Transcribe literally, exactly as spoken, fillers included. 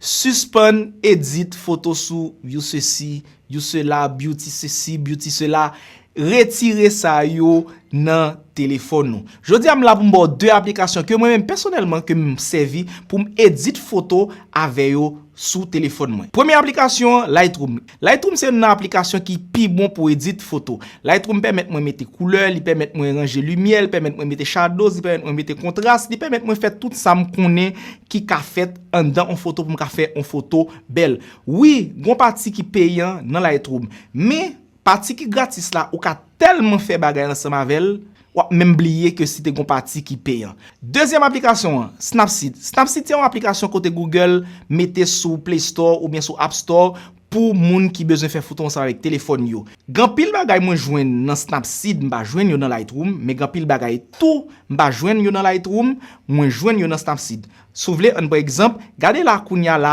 Sispann edit foto sou you sesi, you sela, beauty sesi, beauty sela. Retire sa yo nan telefòn ou. Jodi a m la pou m ba w de aplikasyon ke mwen menm pèsonèlman ke m sèvi pou m edit foto avè yo sou telefòn mwen. Premye aplikasyon an, Lightroom. Lightroom se youn nan aplikasyon ki pi bon pou edit foto. Lightroom pèmèt mwen mete koulè, li pèmèt mwen ranje limyè, li pèmèt mwen mete shadows, li pèmèt mwen mete kontras, li pèmèt mwen fè tout sa m konnen ki ka fèt anndan yon foto pou m ka fè yon foto bèl. Wi, gon pati ki peyan nan Lightroom, men pati ki gratis la, ou ka tèlman fè bagay ansanm avè l, w ap menm bliye ke si te gon pati ki peyan. Dezyèm aplikasyon an, Snapseed. Snapseed se yon aplikasyon kote Google mete sou Play Store oubyen sou App Store pou moun ki bezwen fè foto ansanm avèk telefòn yo. Gen anpil bagay mwen jwenn nan Snapseed, m pa jwenn yo nan Lightroom, men gen anpil bagay tou m pa jwenn yo nan Lightroom, mwen jwenn yo nan Snapseed. Si w vle, ann pran egzanp, gade la kounye a la,